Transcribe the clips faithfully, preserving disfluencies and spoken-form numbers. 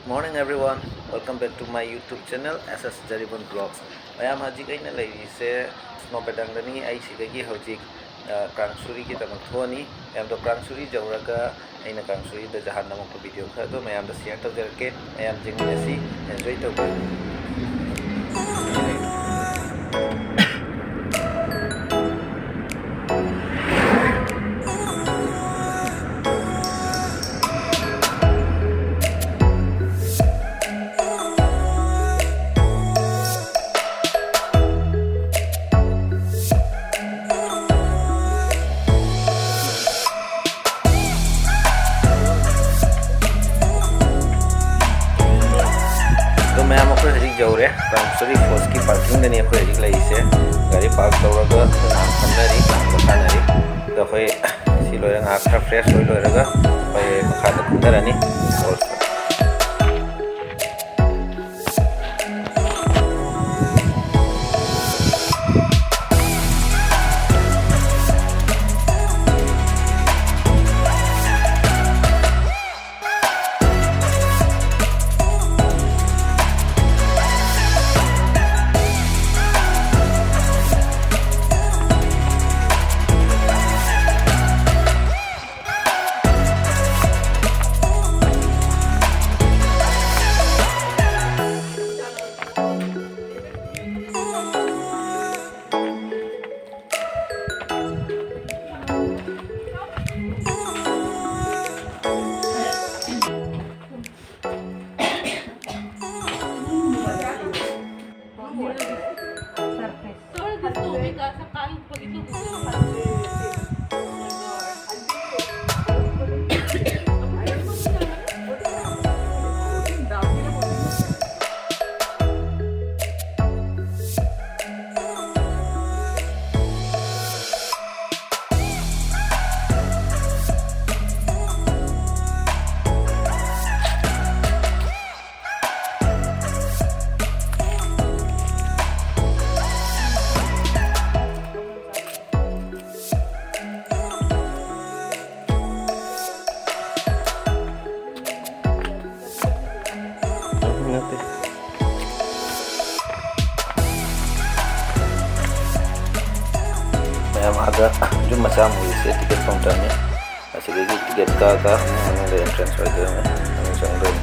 Morning everyone, welcome back to my YouTube channel S S Jaribun Vlogs. ꯃꯌꯥꯝ, ꯍꯧꯖꯤꯛ ꯑꯩꯅ ꯂꯩꯔꯤꯁꯦ ꯁ꯭ꯅꯣ ꯄꯦꯗꯥꯡꯗꯅꯤ꯫ ꯑꯩ ꯁꯤꯗꯒꯤ ꯍꯧꯖꯤꯛ, ꯑ, ꯀ꯭ꯔꯥꯡꯁꯨꯔꯤꯒꯤꯗꯃꯛ ꯊꯣꯛꯑꯅꯤ꯫ ꯃꯌꯥꯝꯗꯣ ꯀ꯭ꯔꯥꯡꯁꯨꯔꯤ ꯌꯧꯔꯒ ꯑꯩꯅ ꯀ꯭ꯔꯥꯡꯁꯨꯔꯤꯗ ꯖꯍꯥꯟ ꯅꯝꯃꯛꯄ ꯚꯤꯗꯤꯑꯣ ꯈꯔꯗꯣ ꯃꯌꯥꯝꯗ ꯁꯤꯌꯔ ꯇꯧꯖꯔꯛꯀꯦ꯫ ꯃꯌꯥꯝ ꯌꯦꯡꯃꯤꯟꯅꯁꯤ, ꯑꯦꯟꯖꯣꯏ ꯇꯧꯕꯤꯌꯨ꯫ ꯑꯗꯣ ꯃꯌꯥꯝ, ꯑꯩꯈꯣꯏ ꯍꯧꯖꯤꯛ ꯌꯧꯔꯦ ꯀ꯭ꯔꯥꯡꯁꯨꯔꯤ ꯐꯣꯜꯁꯀꯤ ꯄꯥꯔꯀꯤꯡꯗꯅꯤ ꯑꯩꯈꯣꯏ ꯍꯧꯖꯤꯛ ꯂꯩꯔꯤꯁꯦ꯫ ꯒꯥꯔꯤ ꯄꯥꯔꯛ ꯇꯧꯔꯒ ꯉꯥꯏꯍꯥꯛ ꯐꯝꯅꯔꯤ, ꯉꯥꯏꯍꯥꯛ ꯄꯣꯊꯥꯅꯔꯤ꯫ ꯑꯗꯣ ꯑꯩꯈꯣꯏ ꯁꯤ ꯂꯣꯏꯔ ꯉꯥꯏꯍꯥꯛ ꯈꯔ ꯐ꯭ꯔꯦꯁ ꯑꯣꯏ ꯂꯣꯏꯔꯒ ꯑꯩꯈꯣꯏ ꯃꯈꯥꯗ ꯀꯨꯝꯊꯔꯅꯤ ꯐꯣꯜꯁꯇ꯫ ꯃꯌꯥꯝ ꯑꯥꯗ ꯌꯨꯝ ꯃꯆꯥ ꯑꯃ ꯎꯔꯤꯁꯦ ꯇꯤꯀꯦꯠ ꯀꯥꯎꯟꯇꯔꯅꯤ꯫ ꯑꯁꯤꯗꯒꯤ ꯇꯤꯀꯦꯠ ꯀꯛꯑꯒ ꯑꯃꯨꯛ ꯃꯅꯨꯡꯗ ꯑꯦꯟꯇ꯭ꯔꯦꯟꯁ ꯑꯣꯏꯗꯣꯏꯅꯦ, ꯃꯅꯨꯡ ꯆꯪꯗꯣꯏꯅꯦ꯫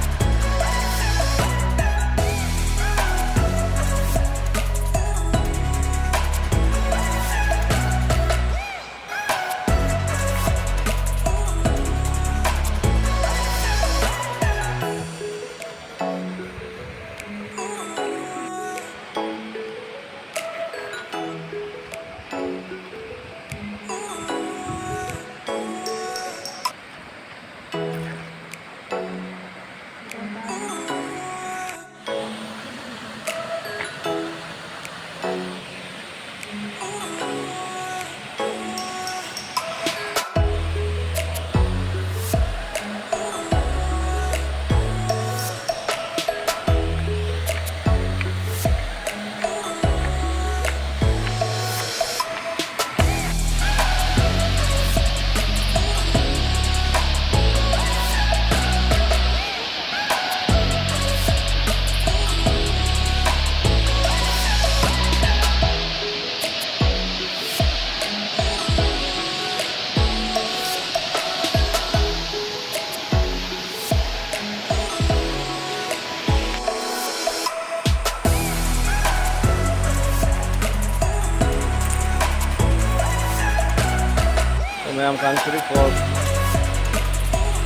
ꯃꯌꯥꯝ, ꯀꯥꯡꯁꯨꯔꯤ ꯐꯣꯜꯁ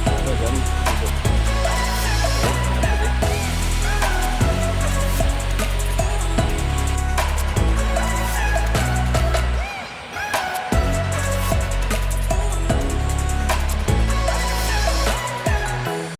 ꯑꯩꯈꯣꯏ ꯑꯗꯨꯝ